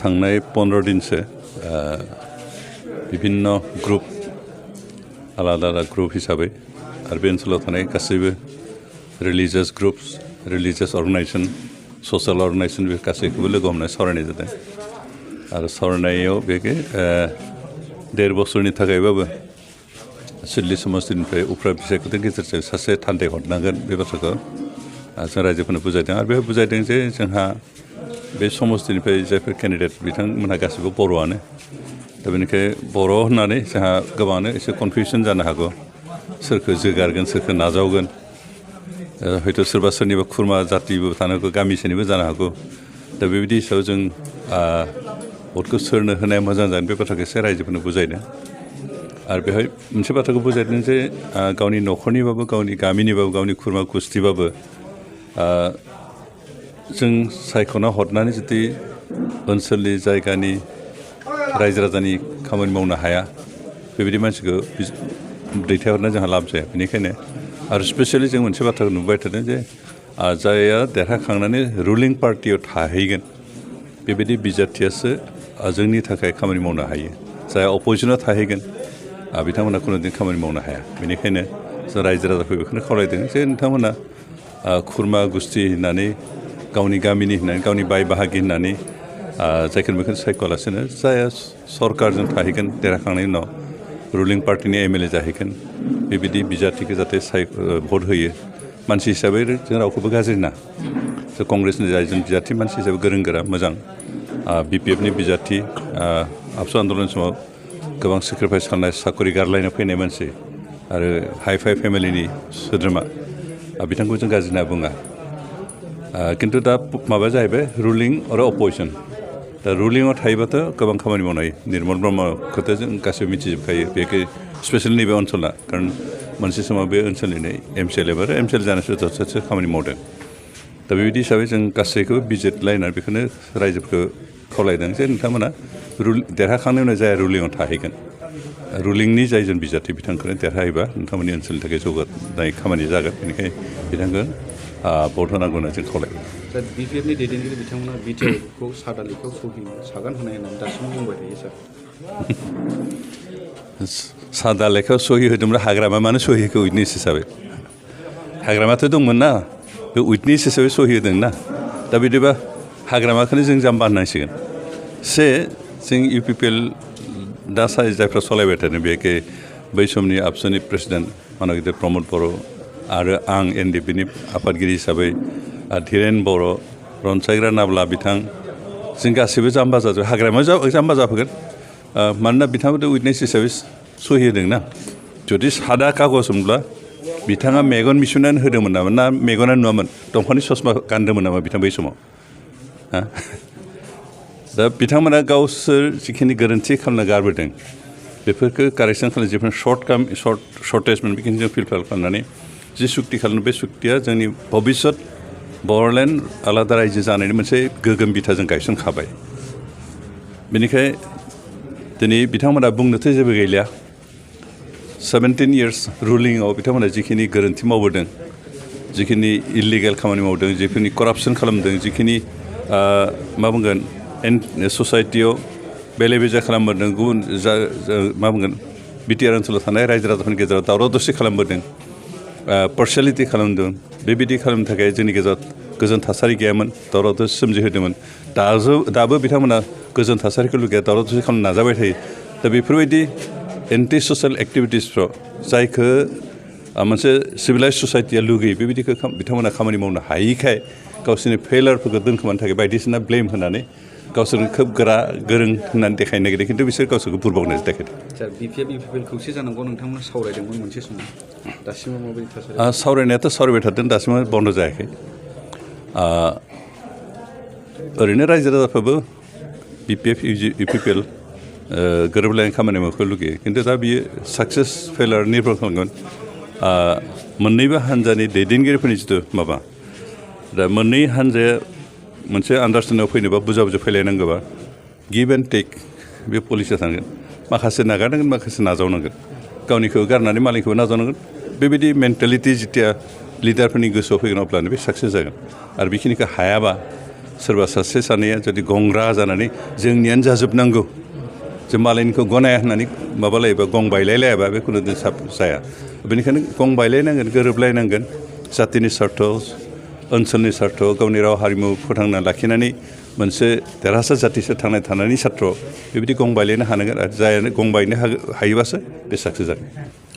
थांनाय 15 दिनसो विभिन्न ग्रुप आलादा आलादा ग्रुप हिसाबै आरो बे ओनसोलाव थानाय गासैबो religious groups religious organisation social organisation बे गासैखौबो लोगो हमनानै सावरायनाय जादों आरो सावरायनायाव बेखौ 1.5 बोसोरनि थाखायबाबो सिडली समष्टिनिफ्राय उफ्रा बिसायख'थिनि गेजेरजों सासे थान्दै हरनांगोन बे बाथ्राखौ जों रायजोफोरनो बुजायदों आरो बेहाय बुजायदों जे जोंहा बे समष्टिनिफ्राय जायफोर केन्डिडेट बिथांमोनहा गासैबो बर'आनो दा बेनिखायनो बर' होननानै जोंहा गोबाङानो एसे कनफिउसन जानो हागौ सोरखौ जोगारगोन सोरखौ नाजावगोन हयथ' सोरबा सोरनिबा खुरमा जातिबो थानो हागौ गामिसेनिबो जानो हागौ दा बेबायदि हिसाबै जों भटखौ सोरनो होनाया मोजां जागोन बे बाथ्राखौ एसे रायजोफोरनो बुजायदों आरो बेहाय मोनसे बाथ्राखौ बुजायदों जे गावनि न'खरनिबाबो गावनि गामिनिबाबो गावनि खुरमा गुस्थिबाबो जों सायख'ना हरनानै जुदि ओनसोलनि जायगानि रायजो राजानि खामानि मावनो हाया बेबायदि मानसिखौ दैथायहरनो जोंहा लाब जाया बेनिखायनो आरो स्पेसियेलि जों मोनसे बाथ्राखौ नुबाय थादों जे जायहा देरहाखांनानै रुलिं पार्टियाव थाहैगोन बेबायदि बिजाथियासो जोंनि थाखाय खामानि मावनो हायो जाय अपोजिसनाव थाहैगोन बिथांमोना खुनुदिन खामानि मावनो हाया बेनिखायनो जों रायजो राजाखौ बेखौनो खावलायदों जे नोंथांमोना खुरमा गुस्थि होननानै गावनि गामिनि होननानै गावनि बाय बाहागि होननानै जायखौ बेखौनो सायख'वालासिनो जायहा सरकारजों थाहैगोन देरहाखांनायनि उनाव रुलिं पार्टिनि एमएलए जाहैगोन बेबायदि बिजाथिखौ जाहाथे भट होयो मानसि हिसाबै जों रावखौबो गाज्रि होना जों कंग्रेसनि जाय जों बिजाथि मानसि हिसाबै गोरों गोरा मोजां बिपिएफनि बिजाथि आबसु आन्दलन समाव गोबां सेक्रिफाइस खालामनाय साकरि गारलायनो फैनाय मानसि आरो हाइ फाइ फेमिलिनि सोद्रोमा बिथांखौ जों गाज्रि होनना बुङा खिन्थु दा माबाया जाहैबाय रुलिं आरो अपोजिसन दा रुलिंआव थायोबाथ' गोबां खामानि मावनो हायो निर्मल ब्रह्मखौथ' जों गासैबो मिथिजोबखायो बेखौ स्पेसियेलि नैबे ओनसोला खारन मोनसे समाव बे ओनसोलनिनो एमसिएलए आरो एमसिएलए जानायसो जथेस्थ खामानि मावदों दा बेबायदि हिसाबै जों गासैखौबो बिजिरलायनानै बेखौनो रायजोफोरखौ खावलायदों जे नोंथांमोना देरहाखांनायनि उनाव जाय रुलिंआव थाहैगोन रुलिंनि जाय जों बिजाथि बिथांखौनो देरहायोबा नोंथांमोननि ओनसोलनि थाखाय जौगानाय खामानि जागोन बेनिखायनो बिथांखौ भट होनांगौ होनना जों खावलायगोन दा बिपिएफनि दैदेनगिरि बिथांमोना बिटिआरखौ सादा लेखायाव सागान होनाय होननानै दासिमबो बुंबाय थायो सार सादा लेखायाव सहि होदोंब्ला हाग्रामा मानो सहि होखो उइटनेस हिसाबै हाग्रामाथ' दंमोन ना बे उइटनेस हिसाबै सहि होदों ना दा बिदिबा हाग्रामाखौनो जों जाम्बा होननांसिगोन जों इउपिपिएल दा जायफ्रा सालायबाय थादों बेखौ बै समनि आबसुनि प्रेसिडेन्ट मानगिदिर प्रमद बर' आरो आं एनडिएफबिनि आफादगिरि हिसाबै धीरेन बर' रनसायग्रा नाब्ला बिथां जों गासैबो जाम्बा जाजोब हाग्रामायाव जाम्बा जाफैगोन मानोना बिथाङाबो उइटनेस हिसाबै सहि होदोंना जुदि सादा कागजमोनब्ला बिथाङा मेगन मिसुनानै होदोंमोन नामा ना मेगनानो नुवामोन दंफांनि ससमा गानदोंमोन नामा बिथां बै समाव दा बिथांमोना गावसोर जिखिनि गोरोन्थि खालामनो गारबोदों बेफोरखौ कारेक्सन खालामनो जिफोर सर्टेजमोन बेखिनि जों फिलफिल खालामनानै जि सुक्ति खालामो बे सुक्तिया जोंनि भबिष्यत बर'लेण्ड आलादा रायजो जानायनि मोनसे गोगोम बिथा जों गायसनखाबाय बेनिखाय दिनै बिथांमोना बुंनोथ' जेबो गैलिया 17 इयार्स रुलिंआव बिथांमोना जिखिनि गोरोन्थि मावबोदों जिखिनि इलिगेल खामानि मावदों जिखिनि करापसन खालामदों जिखिनि मा बुंगोन ससाइटियाव बेले बेजे खालामबोदों गुबुन मा बुंगोन बिटिआर ओनसोलाव थानाय रायजो राजाफोरनि गेजेराव दावराव दावसि खालामबोदों पार्सियेलिटि खालामदों बेबायदि खालामनो थाखाय जोंनि गेजेराव गोजोन थासारि गैयामोन दावराव दावसि सोमजिहोदोंमोन दाबो बिथांमोना गोजोन थासारिखौ लुगैया दावराव दावसि खालामनो नाजाबाय थायो दा बेफोरबायदि एन्टि ससियेल एक्टिभिटिसफ्राव जायखौ मोनसे सिभिलाइज ससाइटिया लुगैयो बेबायदिखौ बिथांमोना खामानि मावनो हायिखाय गावसोरनि फेलारफोरखौ दोनखोमानो थाखाय बायदिसिना ब्लेम होनानै गावसोरनो खोब गोरों होननानै देखायनो नागिरदों खिन्थु बिसोर गावसोरखौ बुरबावनायसो देखायदों सार बिपिएफ इउपिपिएल खौसे जानांगौ नोंथांमोना सावरायदोंमोन मोनसे समाव दासिमबो माबायदि थासारि सावरायनायाथ' सावरायबाय थादों दासिमबो बन्द' जायाखै ओरैनो रायजो राजाफ्राबो बिपिएफ इउपिपिएल गोरोबलायनाय खामानि मावखौ लुगैयो खिन्थु दा बियो साक्सेस फेलार निर्भर खालामगोन मोननैबो हान्जानि दैदेनगिरिफोरनि जिथु माबा दा मोननै हान्जाया मोनसे आन्डारस्टेन्डिंआव फैनोबा बुजा फैलायनांगौबा गिभ एन्ड टेक बे पलिसिया थांगोन माखासे नागारनांगोन माखासे नाजावनांगोन गावनिखौ गारनानै मालायखौबो नाजावनांगोन बेबायदि मेन्टेलिटि जिथिया लिडारफोरनि गोसोआव फैगोन अब्लानो बे साक्सेस जागोन आरो बेखिनिखौ हायाबा सोरबा सासे सानैया जुदि गंग्रा जानानै जोंनियानो जाजोबनांगौ जों मालायनिखौ गनाया होननानै माबालायोबा गं बायलायलायाबा बे खुनु जाया बेनिखायनो गं बायलायनांगोन गोरोबलायनांगोन जातिनि स्वार्थ ओनसोलनि स्वार्थ गावनि राव हारिमु फोथांना लाखिनानै मोनसे देरहासार जाथिसो थांना थानायनि सात्र बेबायदि गं बायलायनो हानांगोन आरो जायानो गं बायनो हायोबासो बे साक्सेस जागोन